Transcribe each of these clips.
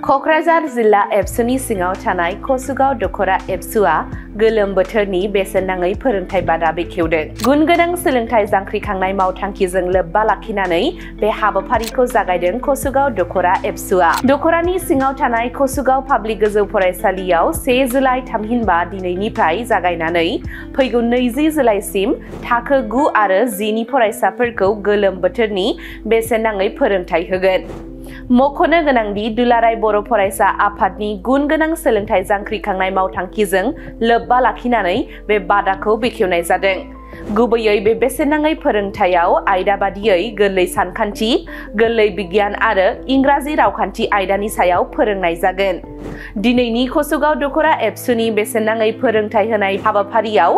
क'क्राझार जिल्ला एबसुनि सिङाव थानाय कसुगाव दखरा एबसुआ गोलोम बोथोरनि बेसेन नाङै फोरोंथाय बादा बेखेवदों। गुन गोनां सोलोंथाय जांख्रिखांनाय मावथांखिजों लोब्बा लाखिनानै बे हाबाफारिखौ जागायदों कसुगाव दखरा एबसुआ। दखरानि सिङाव थानाय कसुगाव पाब्लिक गोजौ फरायसालियाव 1 जुलाइ थामहिनबा दिनैनिफ्राय जागायनानै फैगौ 20 जुलाइसिम थाखो 9 आरो 10 नि फरायसाफोरखौ गोलोम बोथोरनि बेसेन नाङै फोरोंथाय होगोन। मख'नो गोनांदि दुलाराय बर' फरायसा आफादनि गुन गोनां सोलोंथाय जांख्रिखांनाय मावथांखिजों लोब्बा लाखिनानै बे बादाखौ बेखेवनाय जादों। गुबैयै बे बेसेन नाङै फोरोंथायाव आयदा बादियै गोरलै सानखान्थि, गोरलै बिगियान आरो इंराजि रावखान्थि आयदानि सायाव फोरोंनाय जागोन। दिनैनि कसुगाव दखरा एबसुनि बेसेन नाङै फोरोंथाय होनाय हाबाफारियाव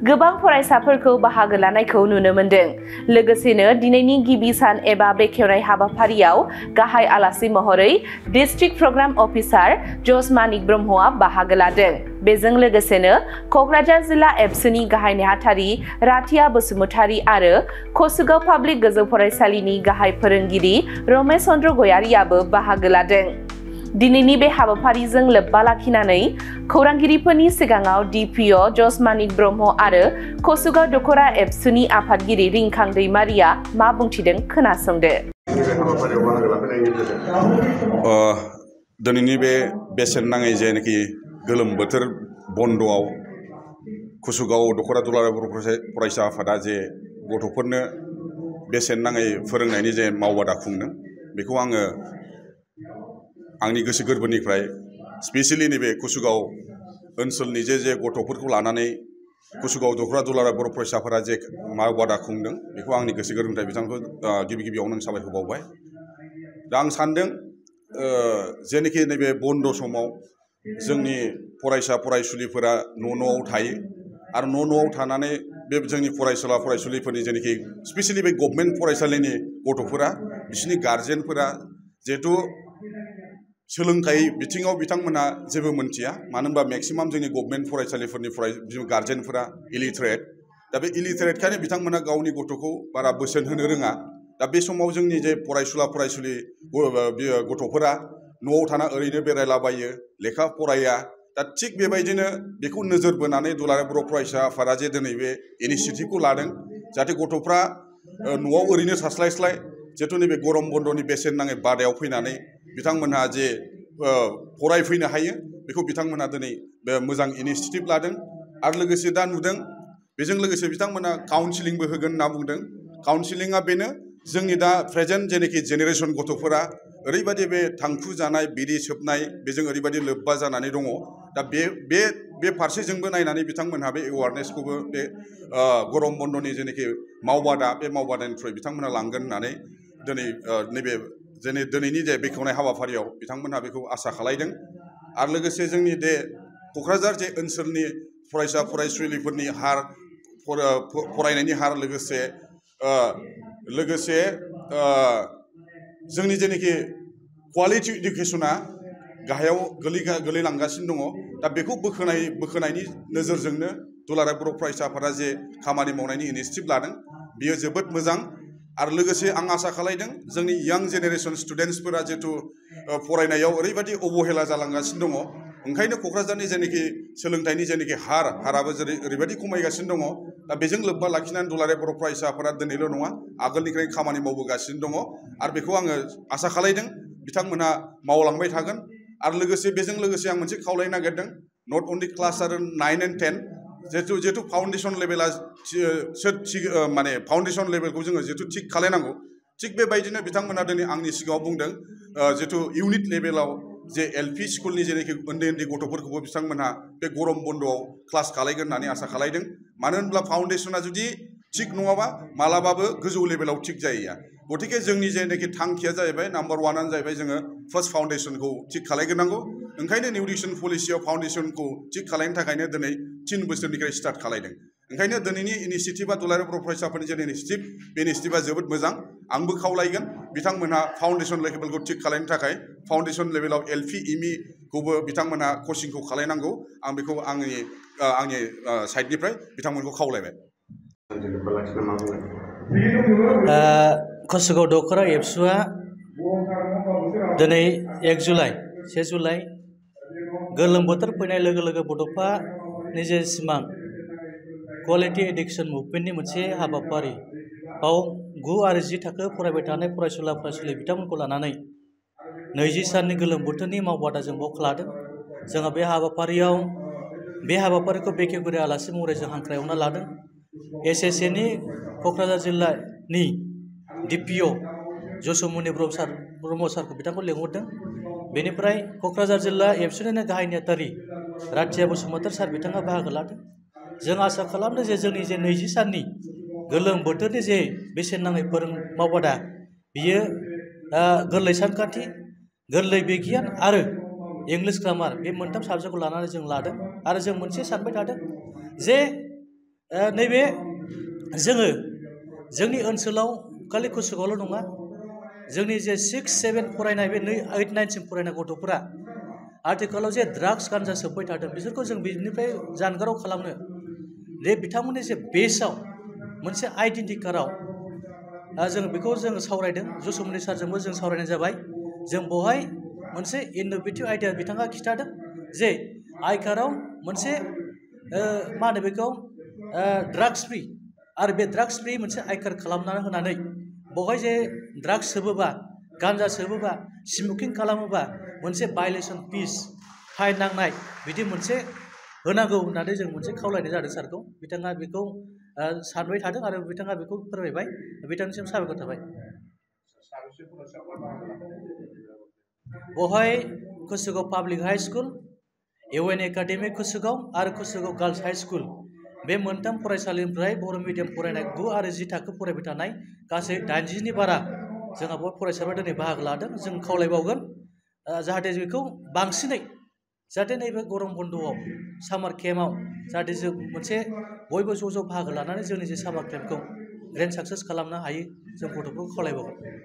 गोबां फरायसाफोरखौ बाहागो लानायखौ नुनो मोन्दों। लोगोसेनो दिनैनि गिबि सान एबा बेखेवनाय हाबाफारियाव गाहाय आलासि महरै डिस्ट्रिक्ट प्रग्राम अफिसार जस मानिक ब्रह्मआ बाहागो लादों। बेजों लोगोसेनो क'क्राझार जिल्ला एबसुनि गाहाय नेहाथारि राथिया बसुमतारी आरो कसुगाव पाब्लिक गोजौ फरायसालिनि गाहाय फोरोंगिरि रमेश चन्द्र गयारियाबो बाहागो लादों। दिनैनि बे हाबाफारिजों लोब्बा लाखिनानै खौरांगिरिफोरनि सिगाङाव डिपिअ जस मानिक ब्रह्म आरो कसुगाव दखरा एबसुनि आफादगिरि रिंखां दैमारिया मा बुंथिदों खोनासंदो। दिनैनि बे बेसेन नाङै जेनाखि गोलोम बोथोर बन्द'आव कसुगाव दखरा दुलाराय बर' फरायसा आफादा जे गथ'फोरनो बेसेन नाङै फोरोंनायनि जे मावबादा खुंदों, बेखौ आङो आंनि गोसो गोरबोनिफ्राय स्पेसियेलि नैबे कसुगाव ओनसोलनि जे गथ'फोरखौ लानानै कसुगाव दखरा दुलाराय बर' फरायसाफोरा जे मावबादा खुंदों, बेखौ आंनि गोसो गोरबोनिफ्राय बिथांखौ गिबियावनो साबायखर बावबाय। दा आं सानदों जेनाखि नैबे बन्द' समाव जोंनि फरायसा फरायसुलिफोरा न'आव थायो आरो न'आव थानानै बे जोंनि फरायसुला फरायसुलिफोरनि जेनाखि स्पेसियेलि बे गभमेन्ट फरायसालिनि गथ'फोरा बिसोरनि गार्जेनफोरा जिहेथु सोलोंथाइ बिथिङाव बिथांमोनहा जेबो मोनथिया, मानो होनबा मेक्सिमाम जोंनि गभमेन्ट फरायसालिफोरनि गार्जेनफोरा इलिटारेट। दा बे इलिटारेटखायनो बिथांमोना गावनि गथ'खौ बारा बोसोन होनो रोङा। दा बे समाव जोंनि जे फरायसुला फरायसुलि गथ'फोरा न'आव थाना ओरैनो बेरायलाबायो, लेखा फराया। दा थिग बेबायदिनो बेखौ नोजोर बोनानै दुलाराय बर' फरायसा आफादा जे दिनै बे इनिसियेटिभखौ लादों, जाहाथे गथ'फ्रा न'आव ओरैनो थास्लायस्लाय जिहेथु नैबे गरम बन्द'नि बेसेन नाङै बादायाव फैनानै बिथांमोनहा जे फरायफैनो हायो, बेखौ बिथांमोनहा दिनै बे मोजां इनिसियेटिभ लादों। आरो लोगोसे दा नुदों, बेजों लोगोसे बिथांमोनहा काउन्सिलिंबो होगोन होनना बुंदों। काउन्सिलिंआ बेनो, जोंनि दा प्रेजेन्ट जेनाखि जेनेरेसन गथ'फोरा ओरैबायदि बे थांखु जानाय, बिरि सोबनाय, बेजों ओरैबायदि लोब्बा जानानै दङ। दा बे फारसेजोंबो नायनानै बिथांमोनहा बे एवारनेसखौबो बे गरम बन्द'नि जेनाखि मावबादा, बे मावबादानिफ्राय बिथांमोनहा लांगोन होननानै दिनै नैबे दिनैनि जे बेखेवनाय हाबाफारियाव बिथांमोनहा बेखौ आसा खालायदों। आरो लोगोसे जोंनि बे क'क्राझार जे ओनसोलनि फरायसा फरायसुलिफोरनि हार, फरायनायनि हार, लोगोसे जोंनि जेनाखि क्वालिटि इडुकेसना गाहायाव गोलैलांगासिनो दङ। दा बेखौ बोखोनायनि नोजोरजोंनो दुलाराय बर' फरायसा आफादा जे खामानि मावनायनि इनिसियेटिभ लादों, बियो जोबोद मोजां। आरो लोगोसे आं आसा खालायदों जोंनि यां जेनेरेसन स्टुडेन्टसफोरा जिहेथु फरायनायाव ओरैबायदि अबहेला जालांगासिनो दङ, ओंखायनो क'क्राझारनि जेनाखि सोलोंथाइनि जेनाखि हाराबो ओरैबायदि खमायगासिनो दङ। दा बेजों लोब्बा लाखिनानै दुलाराय बर' फरायसा आफादा दिनैल' नङा, आगोलनिफ्रायनो खामानि मावबोगासिनो दङ। आरो बेखौ आङो आसा खालायदों बिथांमोनहा मावलांबाय थागोन। आरो लोगोसे बेजों लोगोसे आं मोनसे खावलायनो नागिरदों, नट अनलि क्लास आरो 9 and 10, जिहेथु फाउन्डेसन लेभेला माने फाउन्डेसन लेभेलखौ जोङो जिहेतु थिग खालायनांगौ, थिग बेबायदिनो बिथांमोना दिनै आंनि सिगाङाव बुंदों जिहेतु इउनिट लेभेलाव जे LP स्कुलनि जेनाखि उन्दै गथ'फोरखौबो बिथांमोनहा बे गरम बन्द'आव क्लास खालायगोन होननानै आसा खालायदों। मानो होनब्ला फाउन्डेसना जुदि थिग नङाबा मालाबाबो गोजौ लेभेलाव थिग जाहैया। गतिके जोंनि जेनाखि थांखिया जाहैबाय, नाम्बार वानानो जाहैबाय जोङो फार्स्ट फाउन्डेसनखौ थिग खालायग्रोनांगौ। ओंखायनो निउट्रिसन पलिसियाव फाउन्डेसनखौ थिग खालायनो थाखायनो दिनै 3 बोसोरनिफ्राय स्टार्ट खालायदों। ओंखायनो दिनैनि इनिसियेटिभा दुलाराय बर' फरायसाफोरनि जे इनिसियेटिभ, बे इनिसियेटिभा जोबोद मोजां। आंबो खावलायगोन बिथांमोनहा फाउन्डेसन लेभेलखौ थिग खालायनो थाखाय फाउन्डेसन लेभेलाव LP ME खौबो बिथांमोनहा कचिंखौ खालायनांगौ। आं बेखौ आंनि साइडनिफ्राय बिथांमोनखौ खावलायबाय। कसुगाव दखरा एबसुआ दिनै 1 जुलाइ से जुलाइ गोलोम बोथोर फैनाय लोगो लोगो बड'फा निजे सिमां क्वालिटि एडुकेसन मुभमेन्टनि मोनसे हाबाफारि बाव 9 आरो 10 थाखो फरायबाय थानाय फरायसुला फरायसुलि बिथांमोनखौ लानानै 20 साननि गोलोम बोथोरनि मावबादा जों बाव लादों। जोंहा बे हाबाफारिखौ बेखेवगिरि आलासि महरै जों हांख्रायहरना लादों। SSA नि क'क्राझार जिल्लानि DPO जसुमनि ब्रह्म सारखौ बिथांखौ लेंहरदों। बेनिफ्राय क'क्राझार जिल्ला एबसुनिनो गाहाय नेहाथारि राथिया बसुमतारी सार बिथाङा बाहागो लादों। जों आसा खालामदों जे जोंनि जे 20 साननि गोलोम बोथोरनि जे बेसेन नाङै मावबादा बियो गोरलै सानखान्थि, गोरलै बिगियान आरो इंलिश ग्रामार बे मोनथाम साबजेक्टखौ लानानै जों लादों। आरो जों मोनसे सानबाय थादों जे नैबे जोङो जोंनि ओनसोलाव खालि कुसुगावल' नङा, जोंनि जे 6, 7 फरायनाय बे 8, 9सिम फरायनाय गथ'फोरा आथिखालाव जे ड्राग्स गान्जा सोबबाय थादों बिसोरखौ जों बिनिफ्राय जानगाराव खालामनो जे बिथांमोननि जे बेसआव मोनसे आइडेन्टि कार्डआव जों बेखौ जों सावरायदों। जसुमनि सारजोंबो जों सावरायनाय जाबाय। जों बेवहाय मोनसे इन'भेटिभ आइडिया बिथाङा खिन्थादों जे आइ कार्डआव मोनसे मा होनो बेखौ ड्राग्स फ्रि आरो बे ड्राग्स फ्रि मोनसे आइ कार्ड खालामनानै होनानै बेवहाय जे ड्राग्स सोबोबा, गान्जा सोबोबा, स्मकिं खालामोबा मोनसे भायलेसन फिस फाइन नांनाय बिदि मोनसे होनांगौ होननानै जों मोनसे खावलायनाय जादों सारखौ। बिथाङा बेखौ सानबाय थादों आरो बिथाङा बेखौ फोरमायबाय। बिथांनिसिम साबायखर थाबाय। बेवहाय Kusugaon public high school, UN academy Kusugaon आरो कुसुगाव गार्लस हाई स्कुल बे मोनथाम फरायसालिनिफ्राय बर' मिडियाम फरायनाय 9 आरो 10 थाखो फरायबाय थानाय गासै 80नि बारा जोंहा बेवहाय फरायसाफोरा दिनै बाहागो लादों। जों खावलायबावगोन जाहाथे बेखौ बांसिनै जाहाथे नैबे गरम बन्द'आव सामार केम्पआव जाहाथे जों मोनसे बयबो ज' बाहागो लानानै जोंनि जे सामार केम्पखौ ग्रेन्ड साक्सेस खालामनो हायो जों गथ'फोरखौ खावलायबावगोन।